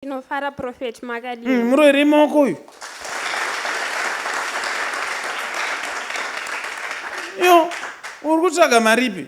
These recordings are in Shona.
Tinofara prophet makadii? Mm, muroyi maoko uyu. Yo, uri kutsvaga maripi?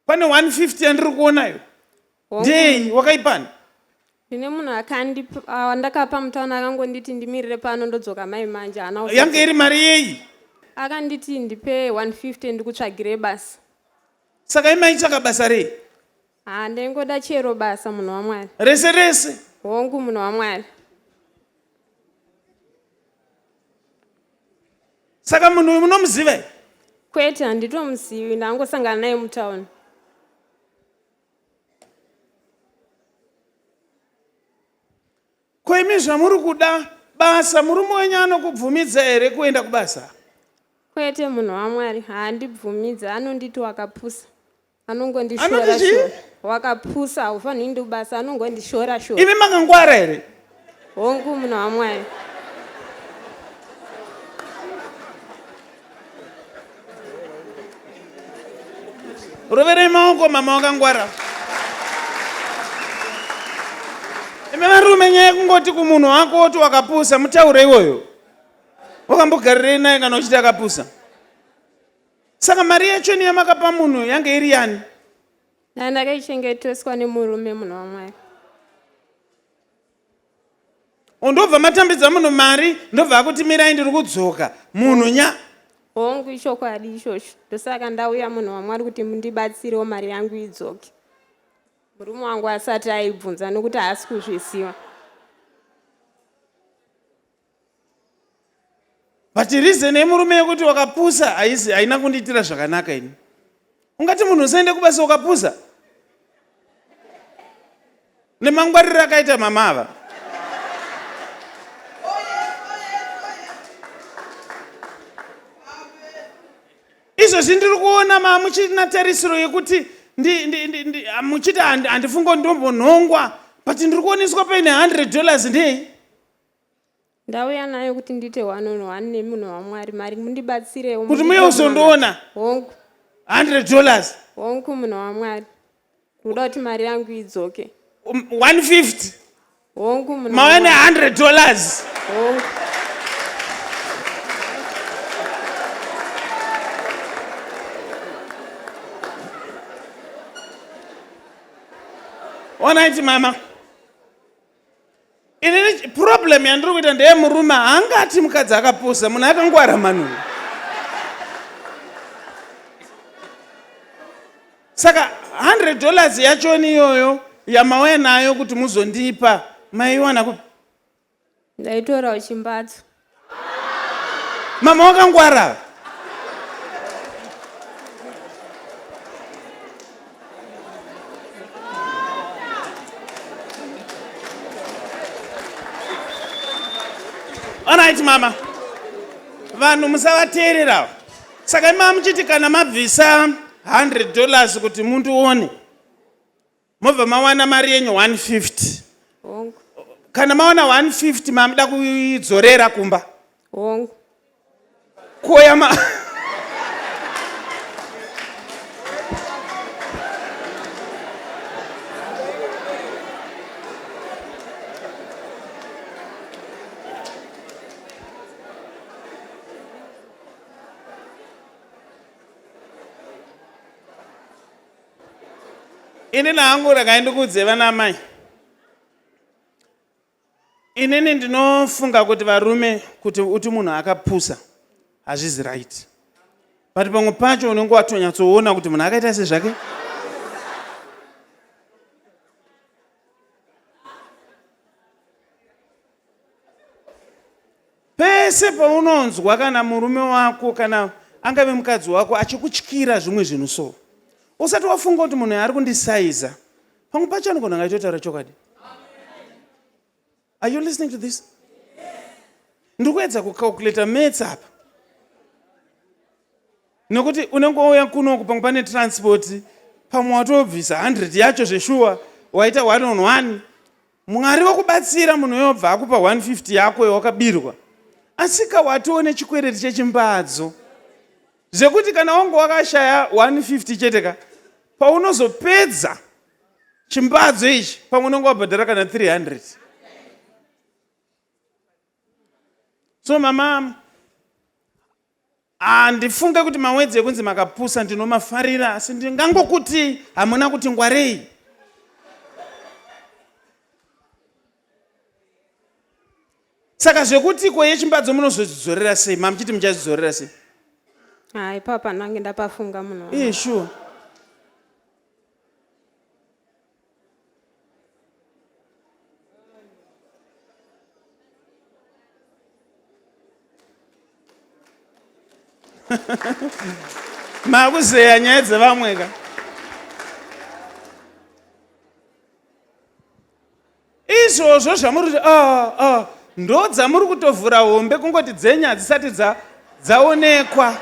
Pane 150 yandiri kuonayo. Ndei wakaipani? Ndine munhu akandi wandakapa mutauni akangonditi ndimirire pano ndodzoka mai manje haana Yange iri mari yeyi? Akanditi ndipe 150 ndikutsvagire basa. Saka imaitsvaka basa rei? Haa ndaingoda chero basa munhu waMwari. Rese rese? Hongu munhu waMwari. Saka munhu uyu munomuziva here? Kwete handitomuzivi ndangosangana naye mutown. Ko imi zvamuri kuda basa murume wenyu anokubvumidza here kuenda kubasa? Kwete munhu waMwari haandibvumidzi anonditi wakapusa. Anongondishora shora. Wakapusa haufaniri kuenda kubasa anongondishora shora. Imi makangwara here? Hongu munhu waMwari. Roverei maoko mama wakangwara. Imi varume nyaya yekungoti kumunhu wako oti wakapusa mutaure iwoyo. Wakambogarirei naye kana uchiti akapusa? Saka mari yacho ni yamakapa munhu yange iri yani? Ndakaichengeteswa nemurume munhu waMwari. Ndobva matambidza munhu mari ndobva akuti mirai ndiri kudzoka munhu nya. Hongu ichokwadi ichocho ndosaka ndauya munhu waMwari kuti mundibatsirewo mari yangu idzoke. Murume wangu asati aibvunza nokuti haasi kuzviziva. But reason yemurume yekuti wakapusa haisi haina kundiitira zvakanaka ini. Ungati munhu usaende kubasa ukapusa? Nemangwariro akaita mama ava. Izvozvi ndiri kuona mamuchina tarisiro yekuti muchiti handifungo ndombonhongwa but ndiri kuoneswa paine 100 dollars ndei? Ndauya nayo kuti ndiite one on one nemunhu waMwari mari mundibatsirewo. Kuti muye uzondiona? Hongu. 100 dollars. Hongu munhu waMwari. Kuda kuti mari yangu idzoke. 150. Um, Hongu munhu. Mauya ne 100 dollars. Hongu. Alright mama. Inini problem yandiri kuita ndeye murume haangati mukadzi akapusa munhu akangwara mani uyu. Saka 100 dollars yachoni iyoyo yamauya nayo kuti muzondipa maiwana kupi? Ndaitora uchimbatso. Mama wakangwara. Alright mama. Vanhu musavateerera. Saka imama muchiti kana mabvisa 100 dollars kuti mundione. Mobva mawana mari yenyu 150. Hongu. Kana mawana 150 mamuda kuidzorera kumba. Hongu. Koya ma Inini hangu regai ndikuudze vana amai. Inini ndinofunga kuti varume kuti uti munhu akapusa hazvizi right. But pamwe pacho unenge watonyatsoona kuti munhu akaita sezvake. Pese paunonzwa kana murume wako kana angave mukadzi wako achikutyira zvimwe zvinhu so usati wafunga kuti munhu ari kundisaiza pamwe pacho anogona kunge achitotaura chokwadi. Are you listening to this? Ndiri kuedza kucalculata maths apa nekuti unenge wauya kunoku pamwe pane transport pamwe watobvisa 100 yacho zveshuwa waita one on one Mwari vokubatsira munhu uyo obva akupa 150 yako yawakabirwa asika watoo nechikwereti chechimbadzo zvekuti kana wange wakashaya 150 chete ka paunozopedza Chimbadzo ichi pamwe unenge wabhadhara kana 300. So mama, handifunge kuti mawedzi ekunzi makapusa ndinomafarira, asi ndingangokuti hamuna kuti ngwarei. Saka zvekuti ko yechimbadzo munozozvidzorera sei? Mamuchiti muchazvidzorera sei? Ha, ipapa ndange ndapafunga munhu wangu. Iye sure. Makuzeya nyaya dzevamwe ka. Izvozvo zvamuri kuti ah, ah, ndo dzamuri kutovhura hombe kungoti dzenyu hadzisati dzaonekwa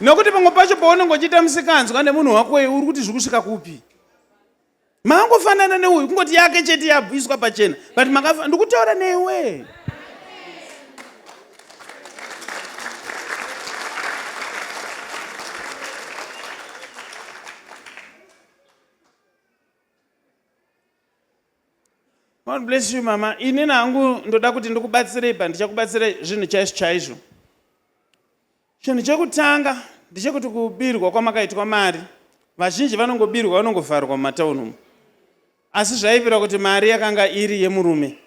nokuti pamwe pacho paunenge uchiita musikanzwa nemunhu wako uyu uri kuti zviri kusvika kupi mangofanana neuyu kungoti yake chete yabviswa pachena but makafa ndikutaura newe. God bless you mama. Inini hangu ndoda kuti ndikubatsirei pa ndichakubatsirai zvinhu chaizvo chaizvo. Chinhu chekutanga ndechekuti kubirwa kwamakaitwa mari, vazhinji vanongobirwa vanongovharwa mumatauni umu. Asi zvaipira kuti mari yakanga iri yemurume.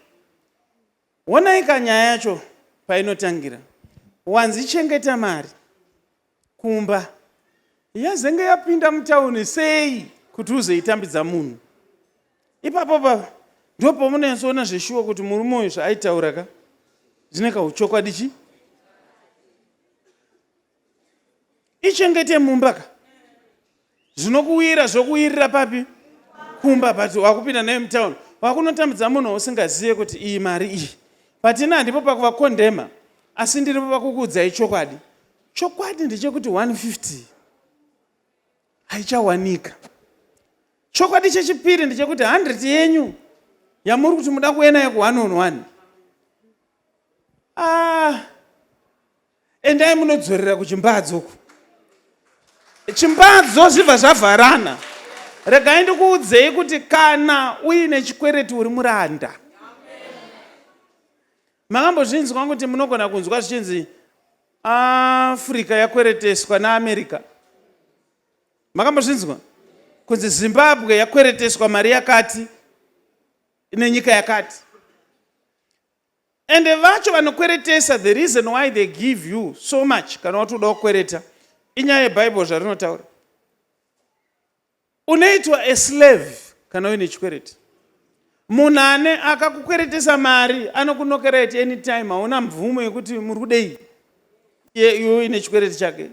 Honai ka nyaya yacho painotangira. Wanzi chengeta mari kumba. Yazenge yapinda mutauni sei kuti uzoitambidza munhu? Ipapo pa ndipo pamunonyatsoona zveshuwa kuti murume uyu zvaaitaura ka zvine kauchokwadi chi ichengete mumba ka zvinokuwira zvokuwirira papi kumba but wakupinda nayo mutown wakunotambidza munhu wausingazive kuti iyi mari iyi but ini handipo pakuvakondema asi ndiripo pakukuudzai chokwadi chokwadi ndechekuti 150 haichawanika chokwadi chechipiri ndechekuti 100 yenyu yamuri kuti muda kuuya nayo ku 1 on 1 ah Endai munodzorera kuchimbadzo uku. Chimbadzo zvibva zvavharana. Regai ndikuudzei kuti kana uine chikwereti uri muranda. Makambozvinzwa kuti munogona kunzwa zvichinzi Africa yakwereteswa naAmerica. Makambozvinzwa kunzi Zimbabwe yakwereteswa mari yakati nenyika yakati. Ende vacho vanokweretesa the reason why they give you so much kana wati uda kukwereta inyaya yebible zvarinotaura. Unoitwa a slave kana uine chikwereti. Munhu ane akakukweretesa mari anokunokera at any time hauna mvumo yekuti muri kudei iye iwe uine chikwereti chake.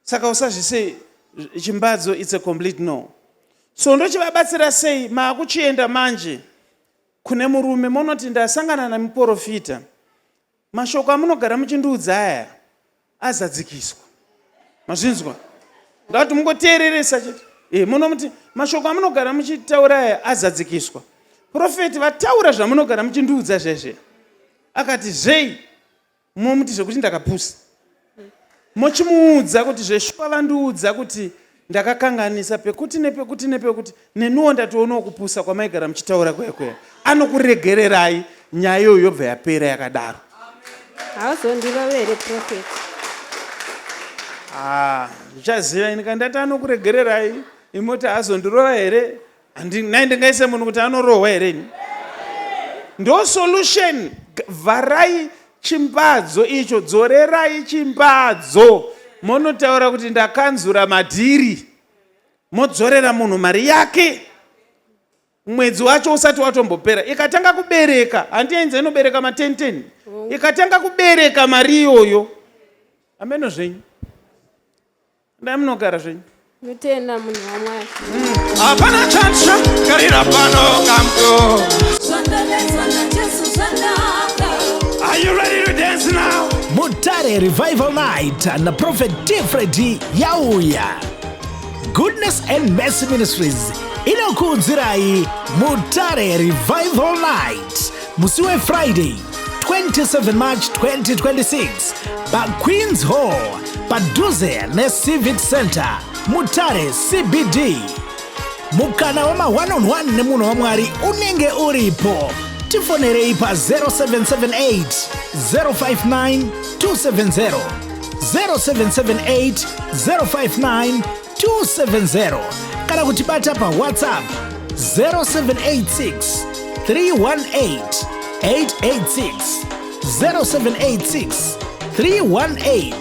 Saka usazvise chimbadzo it's a complete no. So ndochivabatsira sei maakuchienda manje Kune murume monoti ndasangana nemuporofita mashoko amunogara muchindiudza aya azadzikiswa. Mazvinzwa? Ndati mungoteereresa chete. Eh, munomuti mashoko amunogara muchitaura aya azadzikiswa. Profeti vataura zvamunogara muchindiudza zvezve. Akati zvei? Momuti zvekuti ndakapusa. Mochimuudza kuti zveshuwa vandiudza kuti ndakakanganisa pekuti nepekuti nepekuti neniwo ndatoonawo kupusa kwamaigara muchitaura kuya kuya. Anokuregererai nyaya iyoyo yobva yapera yakadaro. Hauzondirove here prophet? Ah, ndichaziva ini kana ndati anokuregererai imoti haazondirova here? Nhai ndingaise munhu kuti anorohwa here ini? Ndo solution. Vharai chimbadzo icho, dzorerai chimbadzo. Monotaura kuti ndakanzura madhiri. Modzorera munhu mari yake. Mwedzi wacho usati watombopera. Ikatanga kubereka, handienze inobereka ma 10 10. Ikatanga kubereka mari iyoyo. Ameno zvenyu. Dai munogara zvenyu. Notenda munhu waMwari. Hapana chatsva garira pano kamdo. Zvandanetswa naJesu zvanaka. Are you ready to dance now? Mutare Revival Night na Prophet T. Freddy yauya. Goodness and Mercy Ministries inokuudzirai Mutare Revival Night musi weFriday 27 March 2026 paQueens Hall padhuze neCivic Center Mutare CBD. Mukana wema 1 on 1 nemunhu waMwari unenge uripo. Tifonerei pa 0778 059 270, 0778 059 270, kana kutibata paWhatsApp 0786 318 886, 0786 318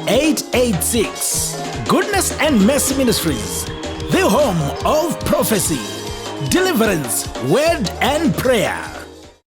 886. Goodness and Mercy Ministries, the home of prophecy, deliverance, word and prayer.